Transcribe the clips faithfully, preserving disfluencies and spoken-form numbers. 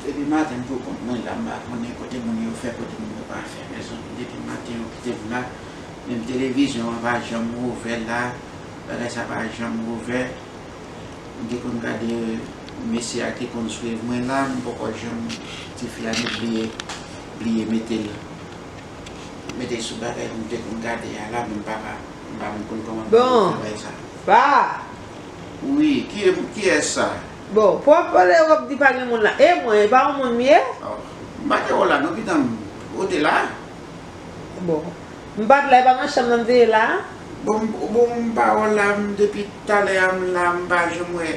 Depi maten m pou kont mwen la, m pa konnen kote moun yo fè, kote moun yo pa fè. Mezanmi, depi maten yo kite m la, menm televizyon an pa janm ouvè la, bagay sa pa janm ouvè. M te konn gade mesye a ki te konn swiv mwen la, m poko janm, tifi a li bliye, bliye mete l, mete sou bagay m te konn gade a la, men m pa ka, m pa menm konn kòman m Bon. fè bagay sa. Pa! Wi, ki, kiyès sa? Bon, pou w ap pale w ap di pa gen moun la. E mwen, e pa yon moun m ye? Oh, m pa te wè w la non, pitan m. Ou te la? Bon. M pa t la, e pa nan chanm nan m te ye la? Bon, m- bon, m pa wè w la, m depi talè a m la, m pa janm wè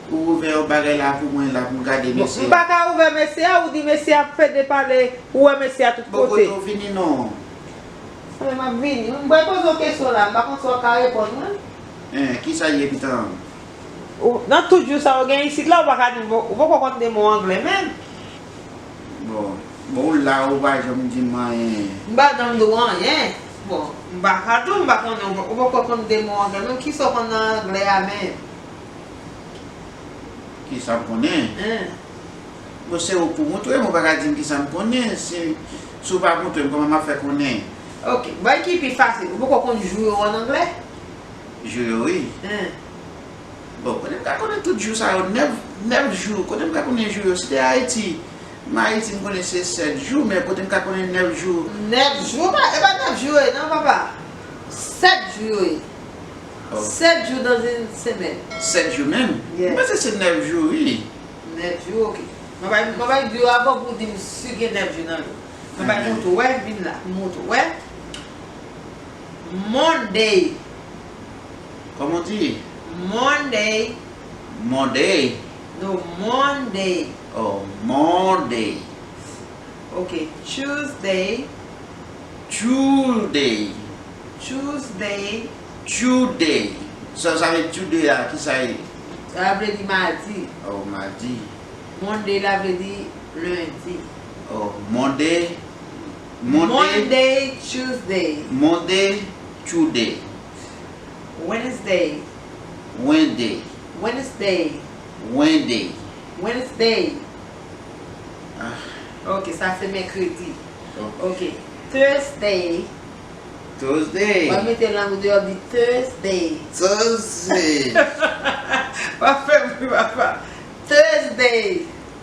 ou ouvè yon bagay la pou mwen la, pou m gade Bon, mesye m a. pa ka ouvè mesye a, ou di mesye a ap fede pale, ou wè mesye a tout Bon, kote. kote w vini non? Mwen, m ap vini. M pral poze w kesyon la, m pa konn si w ap ka reponn mwen. En, kisa l ye pitan? Ou- Nan tout jou sa yo gen isit la, ou pa ka di, ou poko konn de mo anglè menm. Bon, bon, ou la, ou pa janm di m anyen. M pa janm di w anyen. Bon, m pa ka di w, m pa konnen, ou poko konn de mo anglè menm. Kisa w konn nan anglè a menm? Kisa m konnen? Hein. Bon, se ou pou montre m, ou pa ka di m kisa m konnen. Si, si w pa montre m, kòman m ap fè konnen? Ok, bay ki pi fasil. Ou poko konn jou yo an anglè? Jou yo, wi. Hein. Bon, kote m ka konnen tout jou sa yo? Nèf, nèf jou. Kote m ka konnen jou yo? Si te Ayiti, m Ayiti, m konnen se sèt jou, men kote m ka konnen nèf jou? Nèf jou, pa, e pa nèf jou yo ye, non, papa. Sèt jou yo ye. Oh. Sèt jou dans une semaine. Sèt jou menm? Yes. M panse se nèf jou, wi. Nèf jou, ok. Mwen bay, mwen bay di yo avan pou di m si gen nèf jou nan yo. Mwen bay Mhm. montre w, wè, vin la, montre w, wè. Monday. Kòman w di? Monday. Monday. No, Monday. Oh, Monday. Ok, Tuesday. Tuesday. Tuesday. Tuesday. Sa, sa vle Tuesday a, kisa e? Sa vle di madi. Oh, madi. Monday la vle di lendi. Oh, Monday. Monday. Monday, Tuesday. Monday, Tuesday. Wednesday. Wednesday. Wednesday. Wednesday. Wednesday. Ah. Ok, sa se mèkredi. Ok. Ok. Thursday. Thursday. W ap mete lang ou deyò, w ap di Thursday. Thursday. W ap fè bri, papa. Thursday.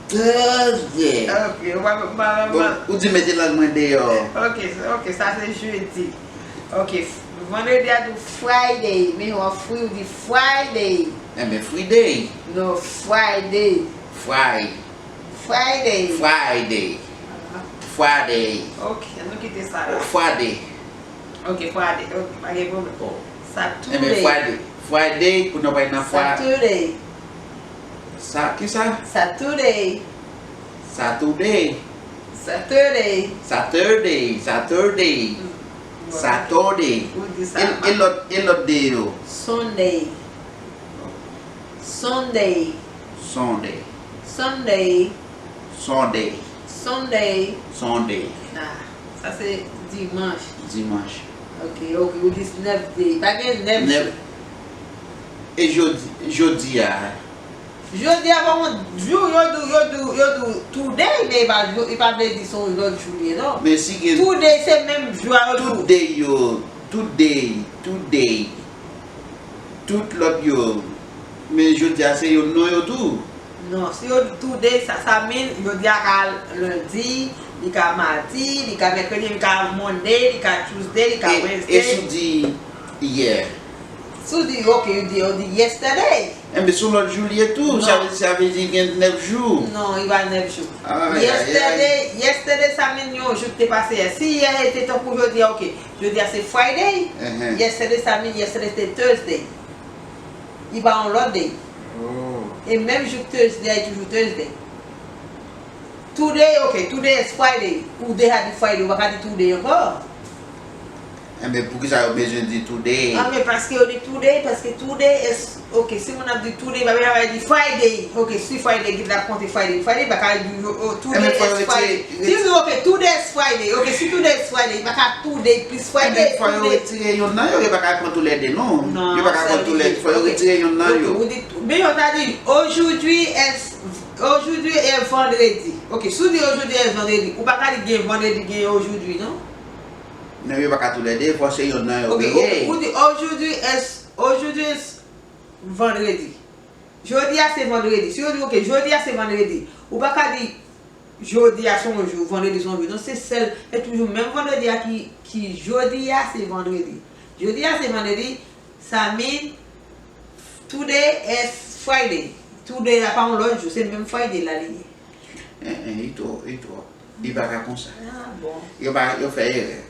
Thursday. Ok, w ap, w ap, w ap. Bon, ou di mete lang mwen deyò. Ok, ok, sa se jedi. Ok, f- vandredi a tou Friday, men w ap fri, ou di Friday. Enben, Friday. No, Friday. Fry. Friday. Friday. Aha. Friday. Ok, ann nou kite sa la. Friday. Ok, Friday. Ok, pa gen pwoblèm. Oh. Saturday. Enben, Friday. Friday, kounye a w pral nan Fri- Saturday. Sa, kisa? Saturday. Saturday. Saturday. Saturday. Saturday. Mm. Saturday. Ou di sa. E, e lòt, e lòt day yo? Sunday. Sunday. Sunday. Sunday. Sunday. Sunday. Sunday. Ah, sa se dimanch. Dimanch. Ok, ok, ou di nèf day. Pa gen nèf jou. Nèf. E jodi, jodi a? Jodi a pa yon jou, yo di, yo di, yo di today, men e pa, e pa vle di se yon lòt jou li ye, non. Men si gen Today se menm jou a yo di. Tout day yo, today, today. Tout lòt yo. Men jodi a se youn nan yo tou. Non, si yo di today, sa, sa mean, jodi a ka lendi, li ka madi, li ka mèkredi, li ka Monday, li ka Tuesday, li ka Wednesday. E, e si w di yè? Si w di, ok, yo di, yo di yesterday. Enben, se yon lòt jou li ye tou. Sa vle, sa vle di gen nèf jou. Non, li pa nèf jou. Ay, ay, ay. Yesterday, yesterday, sa mean yon jou ki te pase yè. Si yè te tankou jodi a, ok. Jodi a se Friday. Enhen. Yesterday, sa mean yesterday se Thursday. Li pa yon lòt day. Oh. E menm jou Thursday a, li toujou Thursday. Today, ok, today is Friday. Ou deja di Friday, ou pa ka di today ankò. Enben, poukisa yo bezwen di today? Ah, men paske yo di today, paske today is, ok, si moun ap di today, pa bezwen di Friday. Ok, si Friday, gen l ap konte Friday. Friday, pa ka di, oh, today is Friday. Si yo di, ok, today is Friday. Ok, si today is Friday, pa ka today plus Friday. Enben, fò yo retire youn nan yo, yo pa ka pran toulède, non. Non, yo pa ka pran toulède, fò yo retire youn nan yo. Ok, ou di, men yo ta di, aujourd'hui est Aujourd'hui est vendredi. Ok, si w di aujourd'hui est vendredi, ou pa ka di gen vandredi, gen aujourd'hui, non? Non, yo pa ka toulède, fò se yonn nan yo. Ok, ou, ou di aujourd'hui est, aujourd'hui est vendredi. Jodi a se vandredi. Si yo di, ok, jodi a se vandredi, ou pa ka di jodi a se yon jou, vandredi se yon jou. Non, se sèl, e toujou menm vandredi a ki, ki jodi a se vandredi. Jodi a se vandredi, sa mean today is Friday. Today la pa yon lòt jou, se menm Friday la li ye. En, en, li twò, li twò. Li pa ka konsa. Ah, bon. Yo pa, yo fè erè.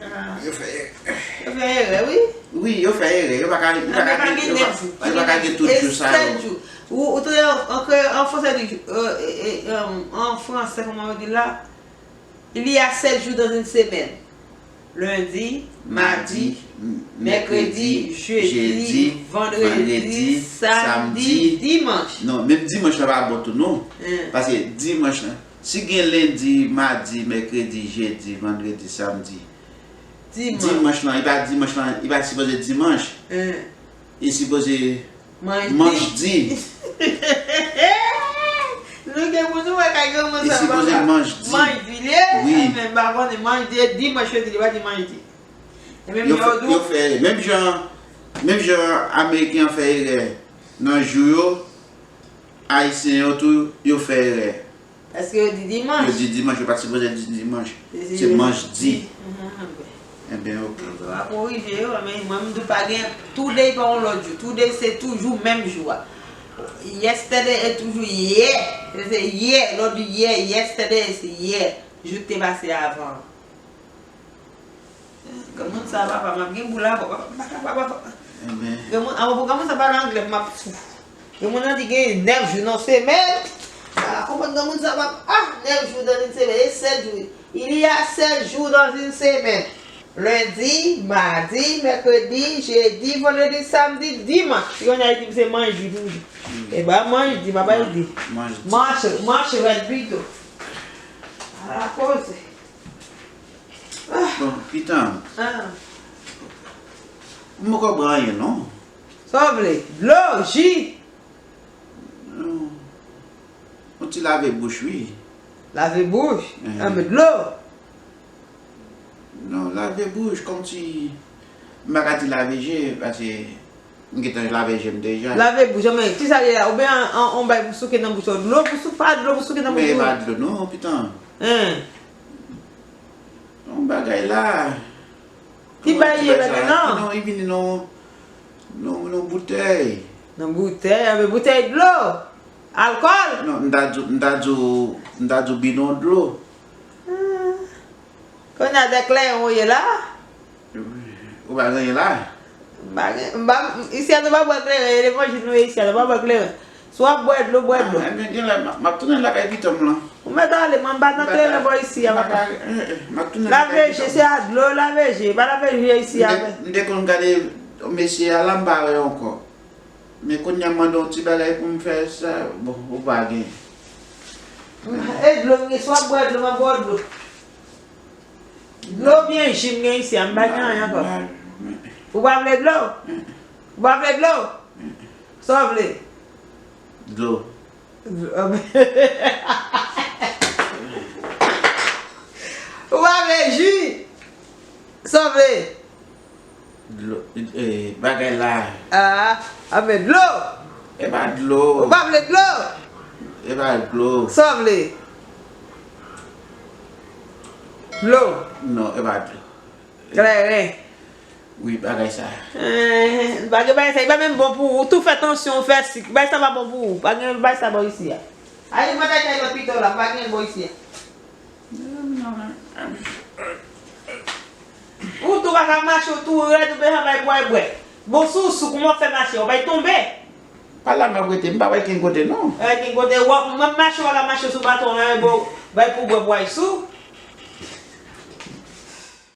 Ah. Yo fè erè. Yo fè erè, wi. Wi, yo fè erè. Yo pa ka, yo pa ka gen, yo pa, yo pa ka gen tout jou sa yo. Sèt jou. Ou, ou tande an, an, an fransè di, euh, euh, euh, an fransè, kòman yo di la? Il y a sept jours dans une semaine. Lendi, madi, mèkredi, jedi, vandredi, samdi, dimanch. Non, menm dimanch la pa bon tou non. Paske dimanch la, si gen lendi, madi, mèkredi, jedi, vandredi, samdi, dimanch lan, li pa dimanch lan, li pa sipoze dimanch. Li sipoze Manjdi. Manjdi. Nou gen moun nou wè kay granmoun sa pa. Li sipoze manjdi. Manjdi li ye. Wi. Men m pa konnen manjdi e dimanch yo di li pa di manjdi. E menm jan yo di w. Yo fè menm jan menm jan Ameriken an fè erè nan jou yo, Ayisyen yo tou yo fè erè. Èske yo di dimanch? Yo di dimanch, yo pa t sipoze di dimanch. Se manjdi. Enben, oke. Yo va korije yo, men mwen m di w pa gen today pa yon lòt jou. Today se toujou menm jou a. Yesterday e toujou yè. Se yè, lè w di yè, yesterday se yè. Jou k te pase avan. Granmoun sa papa, m ap gen boul avè w papa, m pa kapab avè w. Granmoun, avan pou granmoun sa pale anglè, m ap fou. Granmoun nan di gen nèf jou nan semèn. M pa ka konprann granmoun sa papa. Ah, nèf jou dans une semaine, e sèt jou. Il y a sept jours dans une semaine. Lendi, madi, mèkredi, jedi, vandredi, samdi, dimanch. Kounye a li di m se manjdi toujou. E ba manjdi, papa li di. Manjdi. Manch, manch rèd pito. Ala koze. Bon, pitan. M poko bwè anyen non. Sa w vle? Dlo, ji? Yon ti lave bouch wi. Lave bouch? Anben dlo? Non, lave bouch kòmsi m pa ka di lave je paske M gentan lave je m deja. Lave bouch, men kisa li ye la? Oubyen yon, yon, yon bagay pou souke nan bouch ou? Dlo pou sou, pa dlo pou souke nan bouch ou? Men e pa dlo non, pitan. Hein. Yon bagay la. Ki bagay li ye la? Non, li vini nan yon, nan yon boutèy. Nan boutèy? Anben boutèy dlo? Alkòl? Non, m ta di w, m ta di w, m ta di w bidon dlo. Kounye a de kleren ou ye la? Ou pa gen anyen la? M pa gen, m pa, isi a nou pa bwè kleren, e levanjil nou ye isi a, nou pa bwè kleren. Si w ap bwè dlo, bwè dlo. Enben gen lè m ap tounen lakay pitan m lan. Ou mèt ale, mwen m pa nan kleren bò isi a papa. Lave je, se a dlo lave je, pa lave je isi a. M te konn gade mesye a la, m pa wè ankò. Men kounye a m mande w ti bagay pou m fè sa, bon, ou pa gen. E dlo m gen, si w ap bwè dlo, m ap ba w dlo. Dlo oubyen ji m gen isi a, m pa gen anyen ankò. Ou pa vle dlo? Ou pa vle dlo? Sa w vle? Dlo. Ou pa vle ji? Sa w vle? Dlo, eh, bagay la. Ah, ah, men dlo. E pa dlo. Ou pa vle dlo? E pa dlo. Sa w vle? Dlo. Non, e pa dlo. Kleren. Wi, bagay sa. Eh, pa gen bagay sa, li pa menm bon pou ou. Ou tou fè tansyon, ou fè sik. Bagay sa pa bon pou ou. Pa gen bagay sa bò isi a. Ale mwen kay kay lòt pito la, pa gen bò isi a. Ou tou pa ka mache, ou tou rèd, ou bezwen bay bwè, bwè. Bon, si w sou, kòman w ap fè mache? W bay tonbe. Pa la m ap rete, m pa wè kenn kote non. Wè kenn kote, w ap, menm mache w pa ka mache sou baton an, e bon, bay pou bwè pou w ay sou.